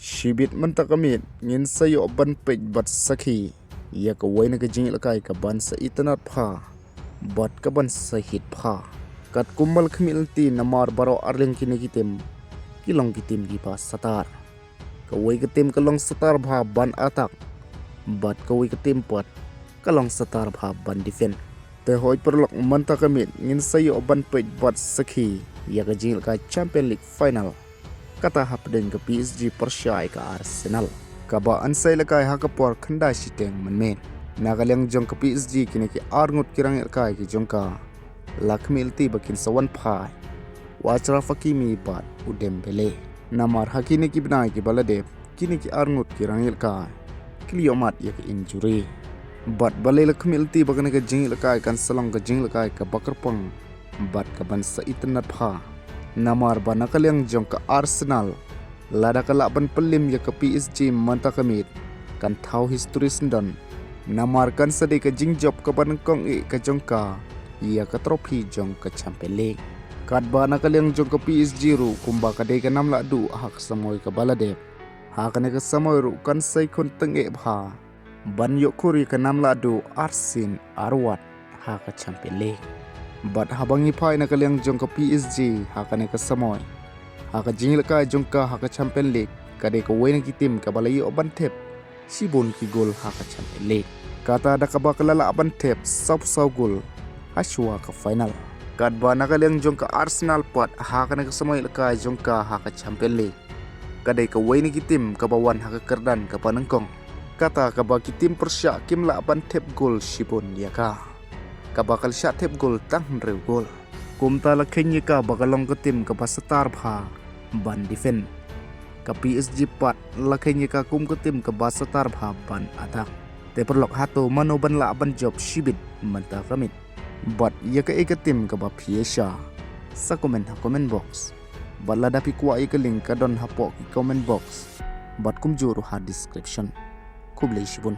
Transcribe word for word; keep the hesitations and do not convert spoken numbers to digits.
Shibit mynta ka miet ngin sa ïoh ban peit bad sakhi ïa kawei na ka jingïalehkai ka ban sa itynnad bha bad ka ban sa hit bha. Katkum ba la khmih lynti namar baroh arliang kine ki tim ki long ki tim kiba satar. Kawei ka tim ka long satar bha ban attack bad kawei ka tim pat ka long satar bha ban defend. Te hooid paralok, mynta ka miet ngin sa ïoh ban peit bad sakhi ïa ka jingïalehkai Champion League final, kata hapdeng ka P S G pyrshah ïa ka Arsenal, kaba yn sa ïalehkai ha ka por khyndai shiteng mynmiet. Na ka liang jong ka P S G, kine ki arngut ki rangïalehkai ki jong ka la khmih lynti ba kin sa wanphai u Achraf Hakimi bad u Dembele. Namar ha kine ki bnai kiba la dep, kine ki arngut ki rangïalehkai ki la ïohmad ïa ka injury. Bad balei la khmih lynti ba kane ka jingïalehkai kan sa long ka jingïalehkai kaba kyrpang bad ka ban sa itynnad bha? Namar ba na ka liang jong ka Arsenal, lada ka lah ban pynlip ïa ka P S G mynta ka miet, kan thaw history syndon. Namar kan sa dei ka jingjop kaba nyngkong eh ka jong ka ïa ka trophy jong ka Champion League. Katba na ka liang jong ka P S G ruh, kumba ka dei ka nam lahduh ha ka samoi kaba la dep, ha kane ka samoi ruh kan sa ïakhun tyngeh bha ban ïoh khur ïa ka nam lahduh arsien arwat ha ka Champion League. Bad haba ngi phai na ka liang jong ka P S G ha kane ka samoi, ha ka jingïalehkai jong ka ha ka Champion League, ka dei kawei na ki tim kaba la ïoh ban thep shibun ki gol ha ka Champion League, kata da kaba ka la lah ban thep saw phew saw gol ha shuwa ka final. Katba na ka liang jong ka Arsenal pat, ha kane ka samoi ïalehkai jong ka ha ka Champion League, ka dei kawei na ki tim kaba wan ha ka kyrdan kaba nyngkong, kata kaba ki tim pyrshah kim lah ban thep gol shibun ïa ka, kaba ka la shah thep gol tang hynriew gol. Kumta la kheiñ ïa ka ba ka long ka tim kaba satar bha ban defend. Ka P S G pat la kheiñ ïa ka kum ka tim kaba satar bha ban attack. Te paralok, hato mano ban lah ban jop shibit mynta ka miet? Bad ïa kaei ka tim kaba phi ïa sha? Sa comment ha comment box. Bad lada phi kwah ïa ka link, ka don hapoh ki comment box bad kumjuh ruh ha description. Khublei shibun.